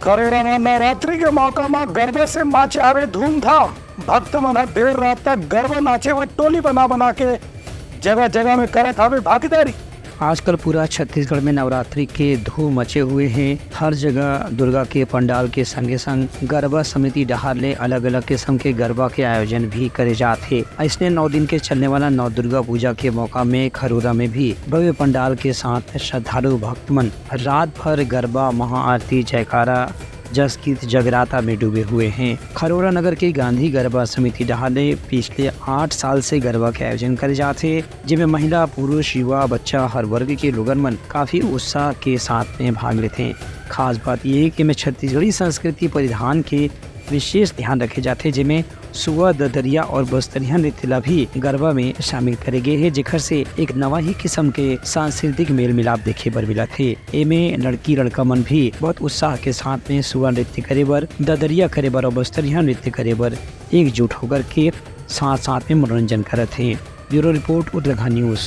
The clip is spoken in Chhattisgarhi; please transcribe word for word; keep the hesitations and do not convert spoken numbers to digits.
खरोरा म नवरात्रि के मौका म गरबा से मचावे धूमधाम। भक्त मन ह देर रात तक गरबा नाचे व टोली बना बना के जगह जगह में करत हवे भागीदारी। आजकल पूरा छत्तीसगढ़ में नवरात्रि के धूम मचे हुए हे। हर जगह दुर्गा के पंडाल के संगे संग गरबा समिति डहार ले अलग-अलग किस्म के गरबा के आयोजन भी करे जात हे। अइसने नौ दिन के चलने वाला नौ दुर्गा पूजा के मौका में खरोरा में भी भव्य पंडाल के साथ श्रद्धालु भक्त मन रात भर गरबा, महाआरती, जयकारा, जस गीत, जगराता में डूबे हुए हैं। खरोरा नगर के गांधी गरबा समिति डहार ले पिछले आठ साल से गरबा के आयोजन करे जात हे, जेमे महिला, पुरुष, युवा, बच्चा, हर वर्ग के लोगन मन काफी उत्साह के साथ में भाग लेथे। खास बात ये हे कि एमे छत्तीसगढ़ी संस्कृति परिधान के विशेष ध्यान रखे जाथे, जेमे सुआ, ददरिया और बस्तरिया नृत्य ला भी गरबा में शामिल करे गे हे, जेखर से एक नवा ही किस्म के सांस्कृतिक मेल मिलाप देखे बर मिलत हे। एमे लड़की लड़का मन भी बहुत उत्साह के साथ में सुआ नृत्य करे बर, ददरिया करे बर और बस्तरिया नृत्य करे बर एकजुट होकर के साथ साथ में मनोरंजन करत हे। Bureau report, Uttarakhand news.